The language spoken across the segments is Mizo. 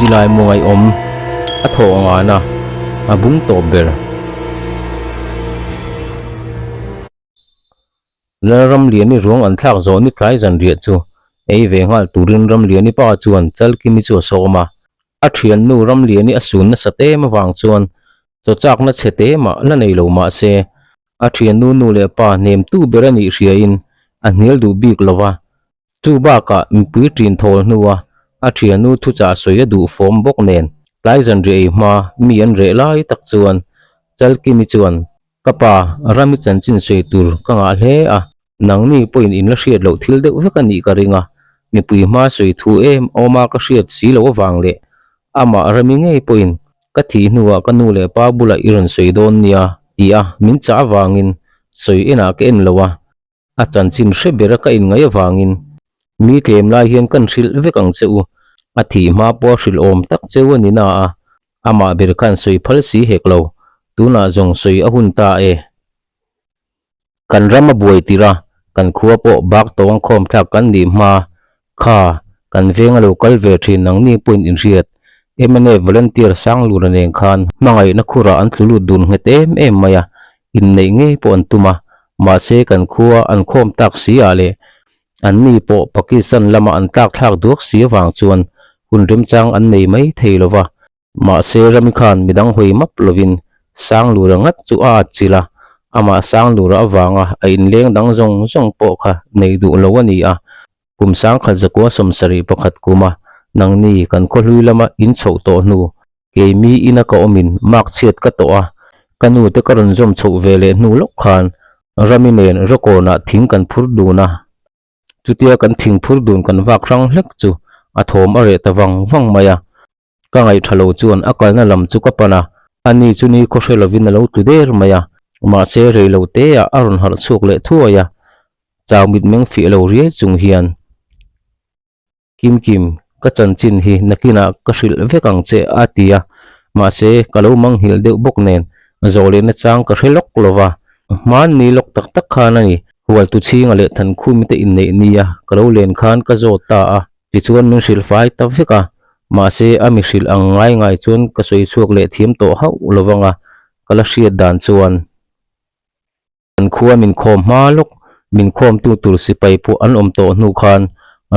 Silai mu ngaihawm a thawh ngana a bung tawp ber. Lalramliani ruang an thlak zawh ni tlai zanriah chu ei ve nghal turin Ramliani pa chuan Chalkimi chu a sawm a. A thiannu Ramliani a sun nasa tem avang chuan chaw chakna chhe te mah la nei lo mah se a thiannu nu leh pa hnemtu ber a nih hriain a hnial duh bik lo va. Chu bakah mipui ṭin thawl hnua a thiannu thuchah sawi a duh fawm bawk nen tlai zanriah ei hma mi an reh lai tak chuan Chalkimi chuan Ka pa, Rami chanchin sawi tur ka ngah hle a, nangni pawhin in la hriat loh thil deuh vek a nih ka ring a, mipui hma sawi thu em awma ka hriat si loh avang leh amah Rami ngei pawhin ka thih hnuah ka nu leh pa bulah i rawn sawi dawn nia ti a min chah avangin sawi enah ka en lo a. A chanchin hre bera ka inngaih avangin mi tlem lai hian kan hrilh vek ang che u. A thih hma pawh a hrilh awm tak cheu a ni na a, amah ber khan sawi phal si hek lo, tunah zawng sawi a hun ta e. Kan ram a buai tirh a, kan khua pawh bak tawng khawm thlak kan nih hma Kha, kan veng a lo kal ve thin nangni pawhin inhriat. Mnf volunteer Sanglura nen khan hmangaihna khurah an tlu lut dun nghet em em mai a, inneih ngei pawh an tum a, mahse kan khua an khawm tak si ah leh anni pawh Pakistan lama an tlak thlak duak si avang chuan hun remchang an nei mai thei lo va. Mahse Rami khan midang hawi map lovin Sanglura ngat chu a atchilh a, amah Sanglura avanga a inleng dang zawng zawng pawh kha nei duh lo a ni a. Kum sangkhat zakua sawmsarih pakhat kuma nangni kan khawhlui lama in chhoh tawh hnu, keimi ina ka awmin mark chhiat ka tawh a, ka nu te ka rawn zawm chhoh ve leh hnu lawk khan Rami nen Rawkawnah thing kan phur dun a. Chutia kan thing phur dun kan vak hrang hlek chu a thawm a reh ta vang vang mai a. Ka ngaihṭha lo chuan a kalna lam chu ka pan a, ani chu ni khaw hre lovin a lo tlu der mai a, mahse rei lo teah a rawn harh chhuak leh thuai a, chau mitmeng fiah lo riai chung hian, Kim Kim, ka chanchin hi nakinah ka hrilh vek ang che a ti a, mahse ka lo manghilh deuh bawk nen zawh lehna chang ka hre lawk lo va, hmanni lawk tak tak khan a ni, Hualtu chhinga leh Thankhumi te inneih nia ka lo len khan ka zawt ta a. Tichuan min hrilh fai ta vek a, mahse a mi hrilh ang ngai ngai chuan ka sawi chhuak leh thiam tawh hauh lo vang a, ka la hriat dan chuan kan khua min khawm hma lawk, min khawmtu tur sipai pawh an awm tawh hnu khan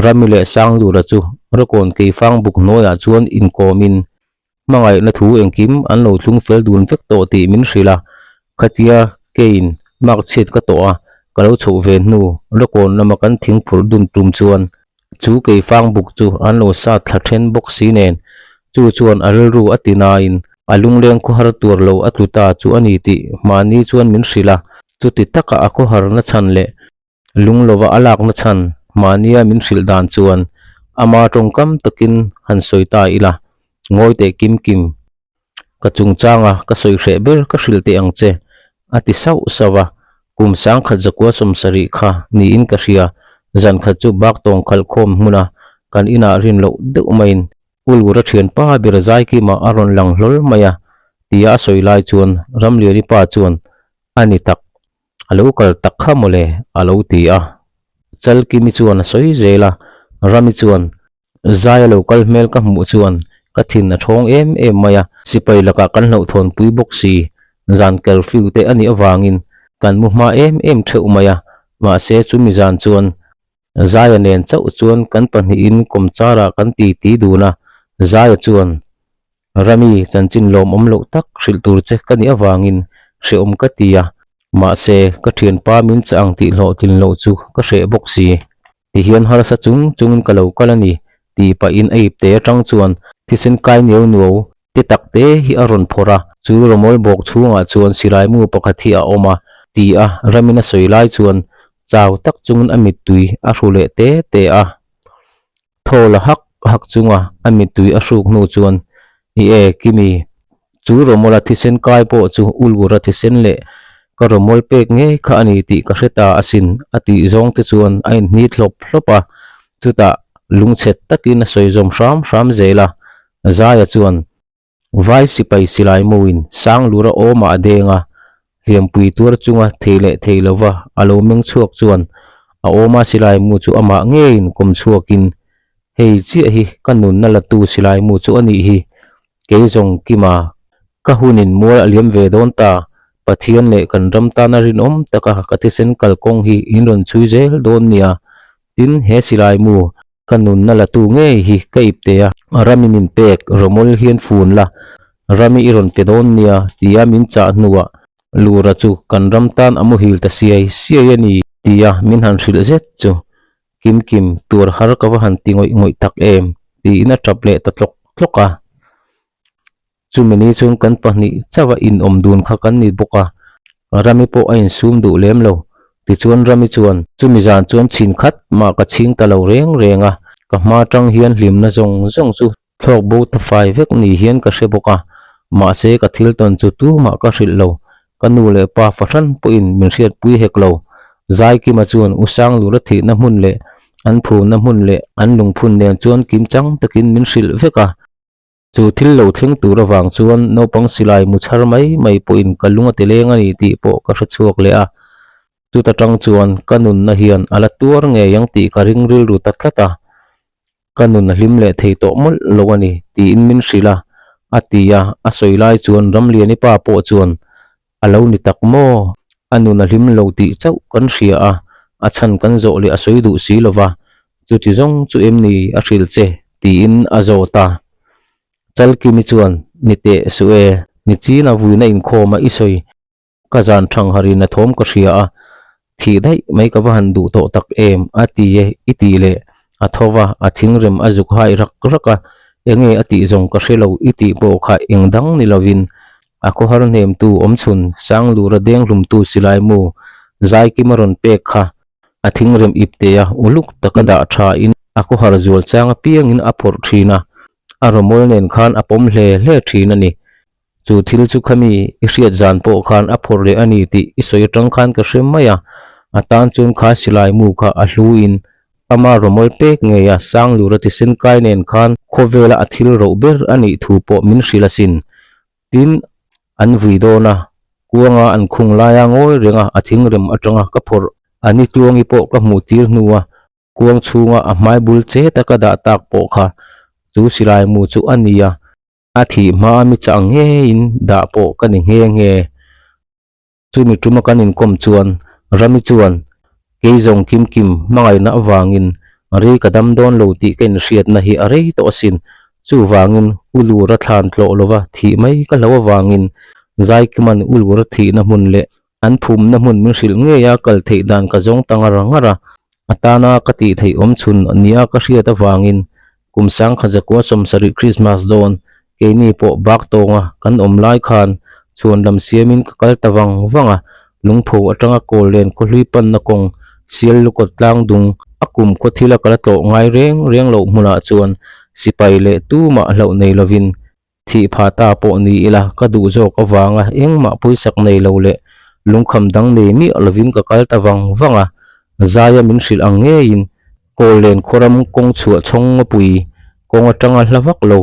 Rami leh Sanglura chu Rawkawn Keifang buk hnuaiah chuan inkawmin Hmangaihna thu engkim an lo thlung fel dun vek tawh tih min hrilh a, khatia keiin mark chhiat ka tawh a, ka lo chhoh ve hnu lawkawn lama kan thing phurh dun tum chuan chu keifang buk chu an lo sat thla then bawk si nen chu chuan a rilru a ti nain a lungleng khawhar tuar lo a tlu ta chu a ni tih mahni chuan min hrilh a, chuti taka a khawharna chhan leh Lung lova a lakna chhan mahnia min hrilh dan chuan ama tawngkam takin han sawi ta ila, ngawi teh kim kim, ka chungchanga ka sawi hreh ber ka hrilh teh ang che, a ti sauh sauh a, kum sangkhat zakua sawmsarih kha niin ka hria, zan khat chu bak tawng khalh khawm hmuna kan inah rin loh deuh maiin Ulur a thianpa ber Zaikima a rawn lang hlawl mai a, tia a sawi lai chuan Ramliani pa chuan a ni tak. A lo kal tak kha mawle a lo ti a. Chalkimi chuan a sawi zel a, Rami chuan zai a lo kal hmel ka hmuh chuan ka thin a thawng em em mai a, sipai lakah kan hlauhthawnpui bawk si, zan curfew te a nih avangin kan mu hma em em theuh mai a, mahse chumi zan chuan Zaia nen chauh chuan kan pahnihin kawmcharah kan ti ti dun a, Zaia chuan Rami, chanchin lawmawm loh tak hrilh tur che ka nih avangin hrehawm ka ti a, mahse ka thianpa min chah ang tih hlawhtlin loh chu ka hreh bawk si. Tihian harsa chung chungin ka lo kal a ni, tih pahin a ipte atang chuan thisen kai niau nuau te tak te hi a rawn phawrh a, chu rawmawl bawk chhungah chuan silai mu pakhat hi a awm a, ti a Ramin a sawi lai chuan chau tak chungin a mittui a hru leh te te a. Thaw la hak hak chunga a mittui a hruk hnu chuan, I e, Kimi, chu Romawla thisen kai pawh chu Ulwura thisen leh ka Romawl pek ngei kha a ni tih ka hre ta asin, a tih zawng te chuan a inhnit hlawp hlawp a, chutah lungchhet takin a sawi zawm hram hram zel a, Zaia chuan, Vai sipai silai muin Sanglura awmah a deng a, hliampui tuar chunga thei leh thei lova a lo meng chhuak chuan a awma silai mu chu amah ngeiin kawm chhuakin Hei chiah hi ka nunna latu silai mu chu a nih hi. Kei zawng Kima, ka hunin mual a liam ve dawn ta. Pathian leh kan ram tana rinawm taka ka thisen kalkawng hi in rawn chhui zel dawn nia. Tin, he silai mu ka nunna latu ngei hi ka ip teh a, rami min pek rawmawl hian fun la, rami i rawn pe dawn nia tia min chah hnuah Lura chu kan ram tan a muhil ta siai siai a ni tia min han hrilh zet chu Kim Kim, tuar har ka va han ti ngawih ngawih tak em tiin a tap leh ta tlawk tlawk a. Chumi ni chuan kan pahnih chauha inawm dun kha kan ni bawk a, Rami pawh a insum duh lem lo. Tichuan Rami chuan, Chumi zan chuan chhin khat mah ka chhing ta lo reng reng a, ka hma tang hian hlimna zawng zawng chu thlawk bo ta fai vek ni hian ka hre bawk a, mahse ka thil tawn chu tumah ka hrilh lo. Ka nu leh pa fahran pawhin min hriatpui hek lo. Zaikima chuan U Sanglura thihna hmun leh an phumna hmun leh an lungphun nen chuan kimchang takin min hrilh vek a. Chu thil lo thleng tur avang chuan naupang silai mu chhar mai mai pawhin ka lung a ti leng a ni tih pawh ka hre chhuak leh a. Chuta tang chuan ka nunna hian a la tuar ngei ang tih ka ring rilru ta tlat a. Ka nun a hlim leh thei tawh mawlh lo a ni tiin min hrilh a, a ti a. A sawi lai chuan Ramliani pa pawh chuan A lo ni tak maw? A nun a hlim lo tih chauh kan hria a, a chhan kan zawh leh a sawi duh si lo va, chuti zawng chu em ni a hrilh che? tiin a zawt a. Chalkimi chuan, Ni teh suh e, ni chin a vuina inkhawm a i sawi, ka zan thang harin a thawm ka hria a, thih daih mai ka va han duh tawh tak em? a ti e, i tih leh a tho va, a thingrem a zuk hai rak rak a, enge a tih zawng ka hre lo i tih pawh kha eng dang ni lovin A khawhar hnemtu awmchhun Sanglura denghlumtu silai mu Zaikim a rawn pek kha a thingrem ip teh a, uluk taka dah tha in a khawhar zual chang apiangin a phawrh thin a, a rawmawl nen khan a pawm hle hle thin a ni. Chu thil chu khami i hriat zan pawh khan a phawrh leh a ni tih i sawi atang khan ka hre mai a, a tan chuan kha silai mu kha a hlu in ama rawmawl pek ngei a Sanglura thisen kai nen khan khawvela a thil roh ber a nih thu pawh min hrilh asin. Tin, an vui dawn a, kuanga an khung laia ngawi reng a, a thingrem atanga ka phawrh. A ni tluangi pawh ka hmuh tir hnu a, kuang chhunga a hmai bul che taka dah tak pawh kha chu silai mu chu a ni a, a thih hma a mi chah ngeiin dah pawh ka ni nghe nghe. Chumi tuma kan inkawm chuan Rami chuan, Kei zawng kim kim hmangaihna avangin rei ka dam dawn lo tih ka inhriatna hi a rei tawh asin. Chuvangin U Lura thlan tlawh lova thih mai ka hlo avangin Zaikiman U Lura thihna hmun leh an phumna hmun min hrilh ngei a kal theih dan ka zawng ta ngar ngar a. A tana ka tih theih awm chhun nia ka hriat avangin Kum sangkhat zakua sawmsarih Krismas dawn, keini pawh bak tawnga kan awm lai khan chhuan lam siamin ka kal ta vang vang a, lungpho atanga kawl len khawhlui panna kawng sial lukawt tlang dung a kum khaw thila ka la tlawh ngai reng reng loh hmunah chuan sipai leh tumah hlauh nei lovin Thih phah ta pawh ni ila ka duh zawk avanga engmah pawisak nei lo leh lungkham dang nei miah lovin ka kal ta vang vang a, Zaia min hrilh ang ngeiin Kawllen khawram kawng chhuah chhawng ngawpui kawng atanga hla vak lo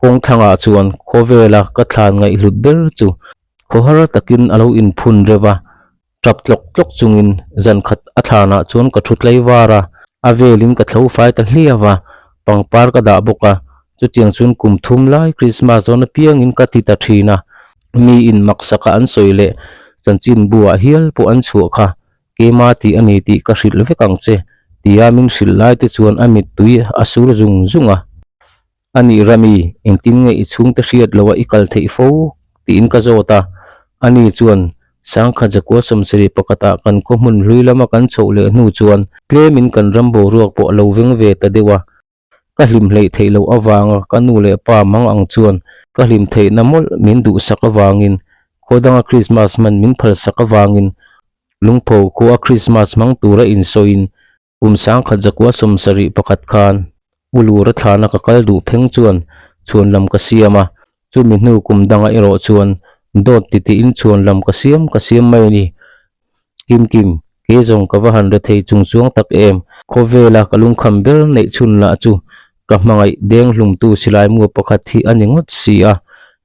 kawng thlangah chuan khawvela ka thlan ngaihhlut ber chu khawhar takin a lo inphun reuh a, Tap tlawk tlawk chungin zan khat a thlanah chuan ka thu tlai var a, a velin ka thlo fai ta hliau a, pangpar ka dah bawk a, chutiang chuan kum thum lai Krismas dawn apiangin ka ti ta thin a, miin maksaka an sawi leh chanchin buah hial pawh an chhuah kha, keima tih a ni tih ka hrilh vek ang che, tia min hrilh lai te chuan a mittui a sur zung zung a. A nih Rami, engtin nge i chhungte hriat loh a i kal theih fo? tiin ka zawt a. Ani chuan, Sangkhat zakua sawmsarih pakhatah kan khaw hmun hlui lama kan chhoh leh hnu chuan tlemin kan ram boruak pawh a lo veng ve ta deuh a. Ka hlim hleih theih loh avanga ka nu leh pa mang ang chuan ka hlim theihna mawlh min duhsak avangin khaw danga Krismas hman min phalsak avangin lungpho khua Krismas hmang tura insawiin Kum sangkhat zakua 71 khan U Lura thlana ka kal duh pheng chuan chhuan lam ka siam a, chumi hnu kum dangah erawh chuan dawt titiin chhuan lam ka siam ka siam mai a ni. Kim Kim, kei zawng ka va han re thei chung chuang tak em? Khawvela ka lungkham ber neih chhun lah chu ka hmangaih deng hlumtu silai mu pakhat hi a ni ngawt si a,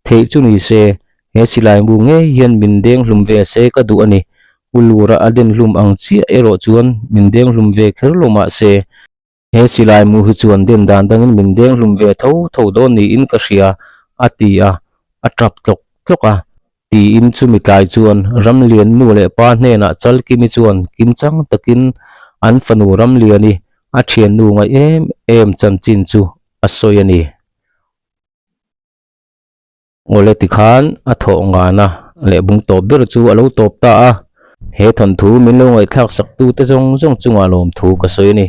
theih chu ni se he silai mu ngei hian min deng hlum ve se ka duh a ni. U Lura a den hlum ang chiah erawh chuan min deng hlum ve kher lo mah se. He silai mu hi chuan den dan dangin min deng hlum ve tho tho dawn niin ka hria, a ti a, a tap tlawk tlawk a. Tiin chumi tlai chuan Ramlian nu leh pa hnenah Chalkimi chuan kimchang takin an fanu Ramliani a thiannu ngaih em em chanchin chu a sawi a ni. Awle tikhan a thawh ngana leh bung tawp ber chu a lo tawp ta a, he thawnthu min lo ngaihthlak sak tute zawng zawng chungah lawmthu ka sawi a ni.